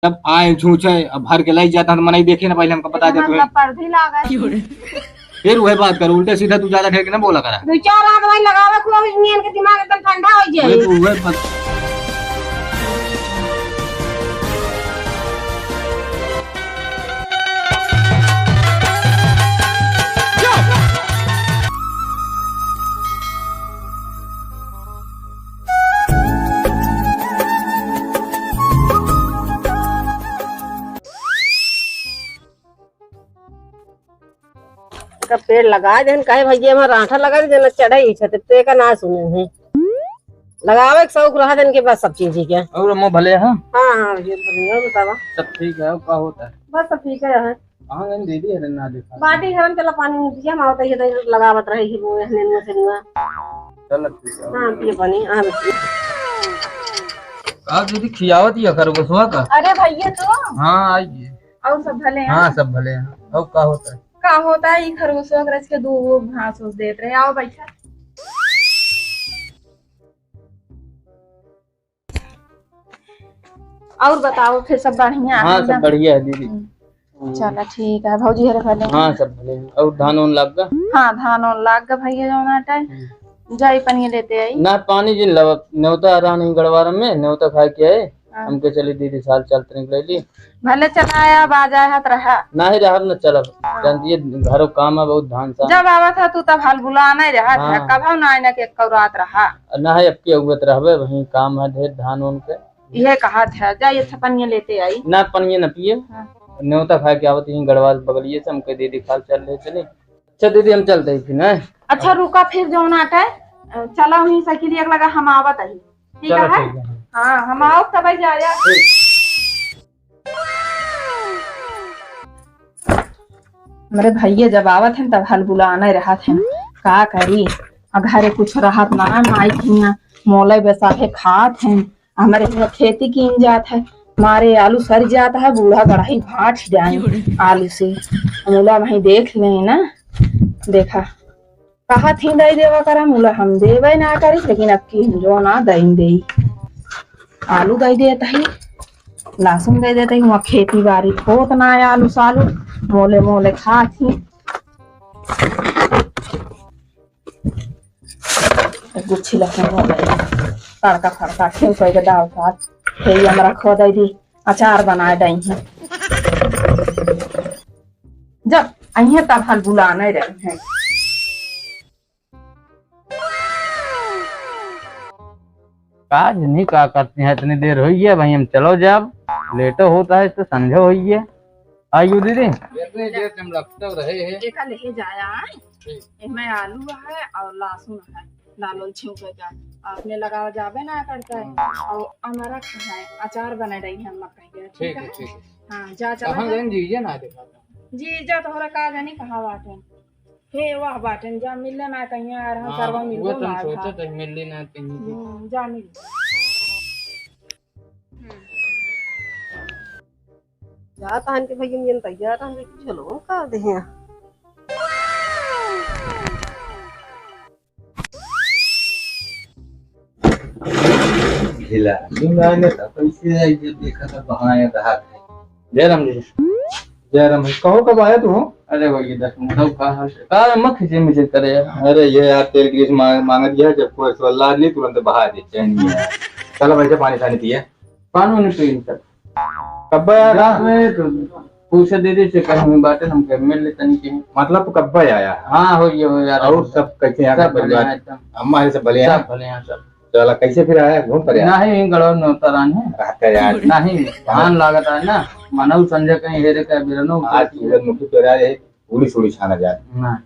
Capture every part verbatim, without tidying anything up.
तब आए छूछे, अब भर के लाई जाता तो मनई देखे ना, पहले हमका बता देते हुए। मतलब पर्दी लागत। फिर वही बात कर, उल्टे सीधा तू ज्यादा ढेर के ना बोला करा। दो चार आदमी लगावे को, नियन के दिमाग एकदम ठंडा हो जाए। वही तो, वही बात। का पेड़ लगा देन, काहे भैया, हमार आटा लगा दे, ना चढ़े ही छत पे का ना सुने हैं। लगावे के शौक रहा देन के बस सब चीज ही के। और अम्मा भले हैं? हाँ, हाँ, भैया, भले हैं, और बतावा। सब ठीक है, और का होता है? बस सब ठीक है। कहाँ गई दीदी? अरे ना देखा। बाटी घर में चला पानी नहीं दिया, हम आवत है तो लगावत रहे ही वो हने में से नुआ। चल ठीक है। हाँ, पिए पानी, हाँ, बच्ची। का दीदी खियावत ही है खरगोशवा का? अरे भैया तू? हाँ, आइए। और सब भले हैं? हाँ, सब भले हैं। और का होता है? का होता है, ई खरगोशवा के रच के दू गो घास उस देत रहे। आओ बैठा। और बताओ, फिर सब बढ़िया है हाँ, सब ना? बढ़िया है दीदी। हम्म। हम्म। चला, ठीक है, भौजी हरे भले हैं? हाँ, सब भले हैं। और धान उन लाग गा? हाँ, धान उन लाग गा भैया, जौन आटा है। हम्म। जाई पनिया लेते आई। ना, पानी जिन लावा, नेवता आ रहा नहीं गड़वारा में, नेवता खाए के आए। हाँ। हमके चली दीदी, साल चलत निकले ली। भले चला आया, अब आ जाए हाथ रहा। नाही रहब न चलब। हाँ। जानती है, घरो काम है बहुत, धान सान। जब आवत है तू तब हाल बुला नहीं रहा था, हाँ। कभो ना आइना के एक रात रहा। ना है, अब की अगुवत रहबे, वहीं काम है ढेर धान उन के। इहे कहा था, जा ये पनिया लेते आई। ना, पनिया न पिए। हाँ। नेवता खाए के आवत ही गड़वाल बगलिए से, हमके दीदी खाल चल ले चली। अच्छा दीदी, हम चलते ही फिर, हैं? अच्छा रुका, फिर जौन आटा है, चला वहीं साइकिल एक लगा, हम आवत ही। ठीक चलो, है? ठीक है। हाँ, हम आओ तब जाया। ठीक। हमरे भैया जब आवत हैं तब हल बुलाने रहत हैं। का करी, आ घरे कुछ रहत ना, माई हियाँ मोले बैसाखे खात हैं। हमरे हियाँ खेती कीन जात है, मारे आलू सर जात है, बूढ़ा गड़ही भाट जाए आलू से। मोला वहीं देख लें ना, देखा। कहा थी दई देवा करा, मुला हम देवे ना करी, लेकिन अब की हम जो ना दई देई। आलू दई देत ही, लहसुन दई देत ही, वहाँ खेती बाड़ी होत ना है, आलू सालू मोले मोले खात ही। गुच्छी लहसुन हो गई, तड़का फड़का खेल कोई के दाल भात, हे ये हमरा खो दई दी, अचार बनाए दई है। जब अइहे तब हल बुलाने रहे हैं। का जनी का करती हैं, इतनी देर हुई है भाई, हम चलो जाब, लेटो होता है तो संझो हुई है। आइयो दीदी। इतनी देर तुम लगते रहे हैं। देखा लेके जाया है। ठीक। इसमें आलू है और लहसुन है, दाल उल छिलके का। आपने लगावा जाबे ना करता है। हम्म। और हमारा खाए अचार बना रही है मक्का के, ठीक ठीक है, है? ठीक है। हाँ, जा चला कहाँ जा। गए जीजा ना देखा था। जीजा तोहरा का जानी कहाँ बाटे। हे वाह बाटे, जा मिले ना कहीं यार, हम हाँ, सरवा वो मिलबो तो हम ना सोचे था। थे मिलली ना कहीं की। हम्म, जा मिल। हम्म। जा तहन के भैया मिल तैयार हम चलो का दे हैं। ढीला। सुनाने था, कैसे आई जब देखा था, बहाए रहा था। जय राम जी। जय राम जी। कहो, कब आया तू? अरे, वही दस मिनट, अब का हाल है? का मत खींचे, मुझे करे यार। अरे, ये यार, तेल ग्रीस मांग, मांगत गया, जब कोई सवाल ला ली, तुरंत बहा दे, चैन नहीं है। चलो, भाई, पानी, पानी पिए। पानी नहीं पी, सर। कब आया था? मैं तो पूछे दीदी से कहीं बाटे, हम कहे मिल ले तनी के। मतलब कब आया? हाँ, हो ये, हो यार। और सब कैसे यहाँ सब का बढ़िया परिवार? एकदम। अम्मा है सब बढ़िया? सब बढ़िया, सब। चला, कैसे फिर आया? घूम पर आया? नहीं, गड़ौर में उतर आने। रहता यार। नहीं, धान लागत है ना, मनऊ संजय कहीं हेरे का बिरनो आज उतर सूरजमुखी पे रहा है, पूरी सूरी छाना जाए। ना।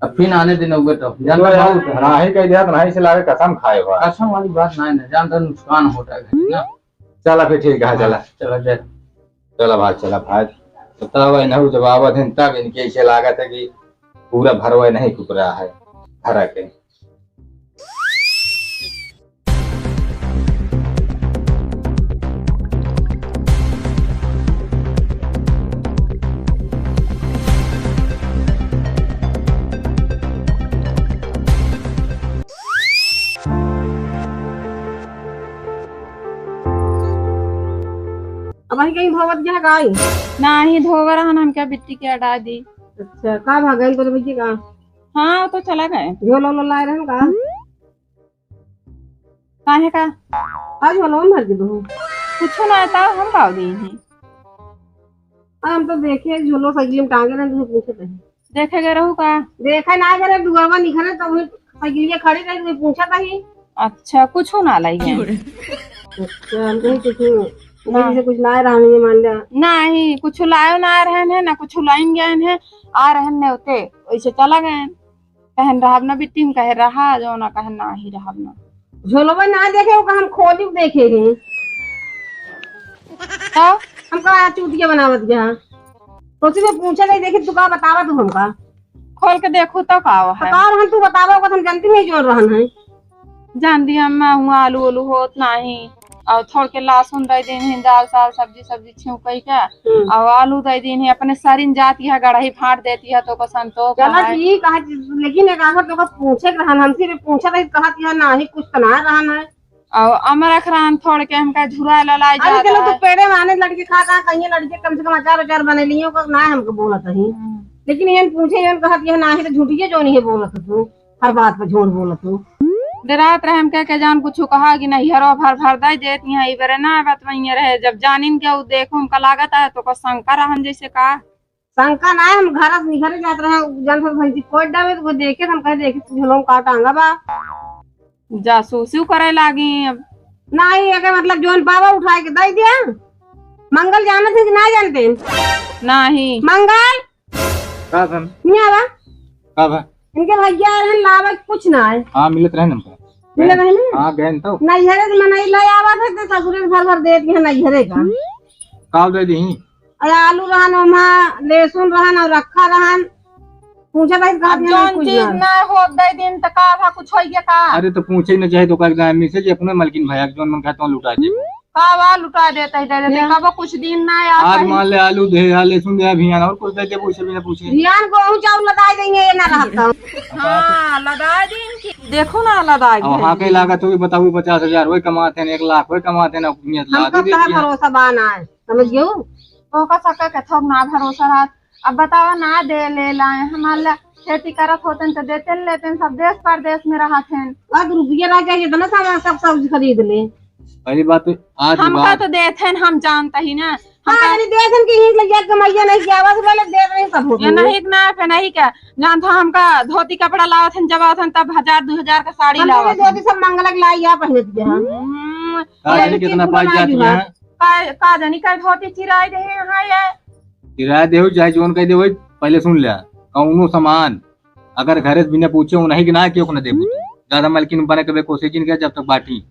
अब फिर आने दिन होगे तो, जानता तो यार, बहुत है। नाही कह दिया तो नाही से लागे कसम खाए हुआ। कसम वाली बात नहीं ना, जानता नुकसान होता है घर ना। चला फिर ठीक है, हाँ, चला। चला, जय। चला भाई, चला भाई। बताओ, इन्हें जब आवत हैं, तब इनके ऐसे लागत है कि पूरा भरवा नहीं कुकरा है, भरा के। अब कहीं, कहीं धोवत गया का? नाही, धोवा रहन, हमके बिट्टी के अडा दी। अच्छा, का भाग गए तोरे भैया का? हाँ, वो तो चला गए। झोला वोला लाए रहन का? काहे का? आज झोलवा में भर के दो। कुछो ना आता, हम का दी ही। अरे हम तो देखे झोलो साइकिल में टांगे रहन, तुझे पूछे थे। देखे गए रहू का? देखे ना गए, दुआवा निकले तो वही साइकिलिया खड़ी रही, तुझे पूछा था ही। अच्छा, कुछो ना लाई है। अच्छा, हम कहीं कुछ हाँ। से कुछ लाए रहन, ये मान लिया। नाही, कुछो लायो ना रहन है, ना कुछो लाइन गए हैं, आ रहन ने होते, वैसे चला गए। कहन रहब ना बिट्टी में, कहे रहा, जो ना कहन नाही रहब ना। झोलवा ना देखे, वो हम खोली देखे ही। तो? हमका चूतिया बनावत गया। सोची से पूछे नहीं, देखी तू का बतावा तू हमका। खोल के देखू तो का है? का रहन तू बतावा, ओकर हम जानती नहीं जोन रहन है। जानती अम्मा, हुआ आलू ओलू होत नाही, और थोड़ के लहसुन दे दिन है, दाल साल सब्जी सब्जी छिउकई का, हम्म। और आलू दे दिन है, अपने सरिन जाती है, गड़ही फाड़ देती है, तो को संतोष चला है। ठीक है, लेकिन एक आखिर तो पूछे के रहन, हमसे भी पूछा रही, कहत यह नाही, कुछ तो ना रहन है। और अमर अखरान थोड़ के हमका झुरा ललाई अरे जाता चलो, तू है। पेड़े माने लड़के खा, कहा कहीं लड़के कम से कम अचार उचार बने लियो, को ना हमको बोलत है। हम्म। लेकिन ये पूछे, ये कहत यह नाही, तो झूठिए जो नहीं बोलत तू। हर बात पे झूठ बोलत हो। डरात रहे हम कह के जान कुछ कहा कि नहीं, हरो भर भर दे देत यहाँ, ई बरे ना बात वहीं रहे। जब जानिन के उ देखो, हमका लागत है तो को शंका रहन जैसे का। शंका ना है, हम घर से निकल जात रहे, जन से भैंसी कोट डावे तो कोई देखे, हम कहे देखे झोलों का टांगा बा। जासूसी करे लागी अब। नहीं, अगर मतलब जोन पावा उठाए के दे दिया। मंगल जानत है कि ना जानते? नहीं। मंगल? का धन? नहीं आवा। का भा? इनके भैया रहन लावे कुछ ना है। हाँ, मिलत रहे हमका। मिलत रहे ना? हाँ, गए तो। नैहरे से मनई ले आवा था, तो ससुरे से भर भर देत गए नैहरे का। का दे दी? अरे आलू रहन, ओमा लहसुन रहन और रखा रहन। पूछा था, अब कहा था, जौन कुछ चीज ना। ना हो दे दिन, तो का भा कुछ होइए का? अरे, तो पूछे ही ना चाहे, तो का एकदम मिसे जे अपने मलकिन भैया, जौन मन कहे, तो लुटा दे। का बा लुटा देत है, दे देत है। कबो कुछ दिन ना आया आज कहीं। मान ले आलू दे, या लहसुन दे, भियान और कुछ दे दे, पूछे भी ना पूछे। भियान गेहूं चाउर लदाई देंगे, ये ना रहता। हाँ, लदाई देंगे। देखो ना, लदाई अब देंगे। हाँ, कहीं लागत होगी, बताओ, पचास हजार वही कमाते हैं, एक लाख वही कमाते हैं, ना दुनिया ला हमका दे तोहार देती है। भरोसा बा ना है, समझ गयो? ओका सका के थोक ना भरोसा रहत। अब बतावा ना दे ले लाए, हमार ला खेती करत होतेन तो देते न लेतेन, सब देश परदेश में रहत हैं। अब रुपया रह जाए, इतना सामान सब सब्जी खरीद ले। पहली बात तो आज हमका बात तो देत हैं, हम जानता ही ना। हाँ, हमका यानी देत हैं कि ही लग जाए, कमाइया नहीं किया, बस बोले देत नहीं सब होते ये हैं। नहीं ना, फिर नहीं क्या, जानता हमका धोती कपड़ा लावत हैं, जब आवत हैं तब हजार दो हजार का साड़ी हम लावत तो हैं। धोती सब मंगलक लाई या पहनत गया। हम्म, का ये जाने कितना पाई जाती है। का, का जानी का धोती चिराई दे हैं, हाँ ये। किराया देहु चाहे जौन कह देहु, पहले सुन ले, कौनो सामान अगर घरे से बिना पूछे उन्हीं के ना केहू के ना देबू। ज्यादा मालकिन बने के कोशिश जिन किया जब तक बाटी,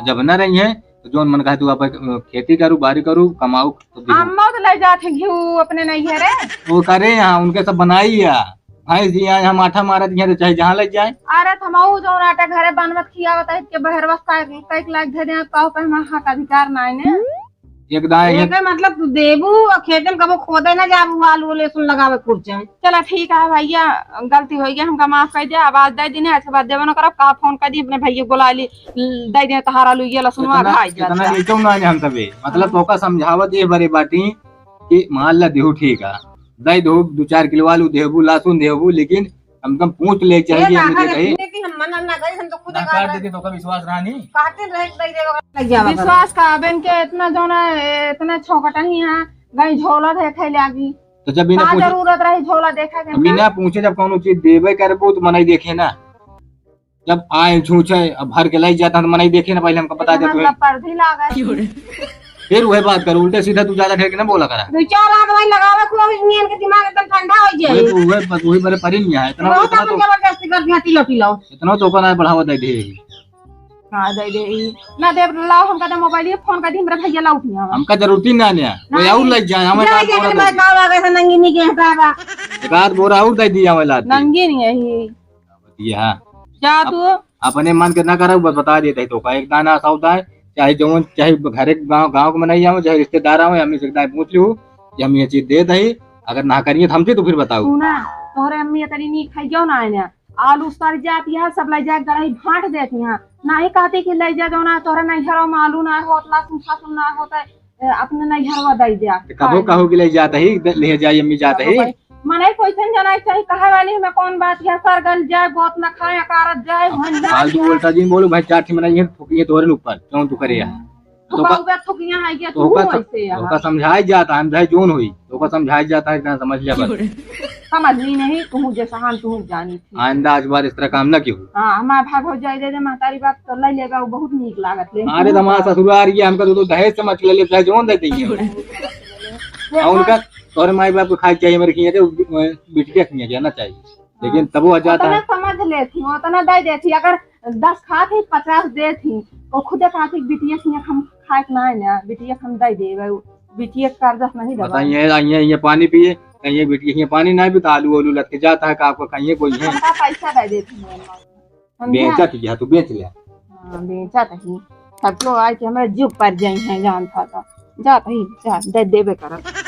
जब ना रही है तो जौन मन कहे तू आप खेती करू, बारी करू, कमाऊ तो देहु। अम्मा तो ले जात है घिऊ अपने नैहरे। वो करे यहाँ, उनके सब बनाई है। भैंस जी यहाँ, यहाँ माठा मारत यहाँ तो चाहे जहाँ ले जाए। अरे थमाऊ जौन आटा घरे बनवत खियावत है के बहरवा का, कई लाख दे दे, कहो पे हमारा हक अधिकार ना है ने। एक दाएं एक है। मतलब तू देबू और खेते में कबो खोदे ना जाबू, आलू लहसुन लगावे खुर्चे। चला ठीक है भैया, गलती हो गया, हमका माफ कर दिया। अब आज दे दिन है, ऐसे बात देबो ना करब, कहा फोन कर दी अपने भैया को बुला ली, दे दे तहार आलू ये लहसुन इतना, भाई इतना जाता। नीचो ना है हम सभी, मतलब हाँ। तोका समझावत ये बड़ी बाटी कि मान ला देहू ठीक है, दे दो दो चार किलो आलू देबू, लहसुन देबू, लेकिन कम से कम पूछ ले चाहिए, ये हमने कहा देखा ही। कि हम मना ना करी, हम तो खुद ना कहा काट था। देती तो का विश्वास रहा नहीं। कहते रहे, दे देगा, लग जावा विश्वास का अब इनके इतना जो ना, इतना छोकटा ही यहाँ गई झोला देखे लागी। तो जब बिना का पूछे, जरूरत रही झोला देखे के? बिना पूछे जब कौनो चीज देबे करबो तो मनई देखे ना। जब आए छूछे, अब भर के लाई जाता तो मनई देखे ना, पहले हमको बता देते मतलब हुए। पर्दी लागे। फिर वही बात करो, उल्टे सीधा तू ज्यादा ढेर के ना बोला करा। दो चार हाथ भाई लगावे को इंजन के दिमाग एकदम ठंडा हो जाए। वही, वही, बस वही बड़े परी नहीं आए, इतना, बहुत इतना अपन तो, जबरदस्ती कर दिया, तिलो, तिलो। इतना तो ओकर ना बढ़ावा दे दे। हाँ, दे दे ई। ना देब, लाओ, हमका तो मोबाइल, ये फोन कर दी, हमरा भैया लाओ उठिया। हमका जरूरत ही ना है। कोई नहीं। और ले जाए, हमें जा, रात जा, बोरा मैं दे। गाँव आ गए थे, नंगी नहीं गए, का बा? एक आध बोरा और दे दिया हमें लाद के। नंगी नहीं है ही। ये हाँ। जा अब तू। अपने मन के ना करो, बस बता देते हैं तो का एक दाना सौदा है, चाहे जौन, चाहे घरे गाँव, गाँव के मनई आओ, चाहे रिश्तेदार आओ, हमने से एक दाना पूछ लियो कि हम ये चीज देत है, अगर ना करिए तो हमसे तो फिर बताओ। सुना, तोहरे अम्मी इतनी नी खाइयो ना है ना, आलू सर जाती है, सब ले जाए गड़ही भांट देती हैं, ना ही कहती कि ले जा, जो ना तोहरे नहीं घरों में आलू ना होत, लहसुन फसुन ना होता है, ए, अपने नैहरवा दे दिया। तो कबो कहो कि ले जात ही, द-, ले जाई अम्मी जात ही। मने कोई सन जना चाही, कहे वाली में कौन बात है, सर गल जाए, गोत न खाए, अकारत जाए, भन जाए। फालतू उल्टा जिन बोलो भाई, चार ठे मना ये थुकिए तोरे ऊपर, क्यों तू करे यहाँ? तो का उबे थुकिया है ये, तो तू का, ऐसे यहाँ। तो का समझाई जाता है, हम चाहे जोन होई, तो का समझाई जाता है, इतना समझ लिया बस। समझ ली नहीं, तू जैसा हम तू जानी थी। आइंदा आज बार इस तरह काम ना क्यों। हाँ, हमारा भाग हो जाए, दे दे, महतारी बात तो ले लेगा, वो बहुत नीक लागत ले। अरे, तो हमारा ससुराल ये हमका तो, तो दहेज समझ के ले ले, चाहे जोन दे देंगे। देखो। और उनका, तोरे माई बाप को खाए चाहिए, मेरे खिया के, बिटिया खिया जाना चाहिए। लेकिन हाँ। तब वो जाता उतना है। समझ लेती हूँ, उतना दे देती। अगर दस खात ही, पचास देती, वो खुदे खाती, बिटिया खिया हम खाए के ना है ना, बिटिया हम दे देवे, बिटिया के कर्जा नहीं देवे। बताइए, आइए, ये पानी पिए, कहिए बिटिया खिया पानी ना भी तो आलू, आलू लग के जाता है, का आपको कहिए कोई है? हमका पैसा दे देती हूँ। समझा? बेचत ही है, तू बेच ले। हाँ, बेचत ही। सब लोग आए के हमारे जुग पर जाई हैं, जान था तो। जात ही, जा, दे देबे करत।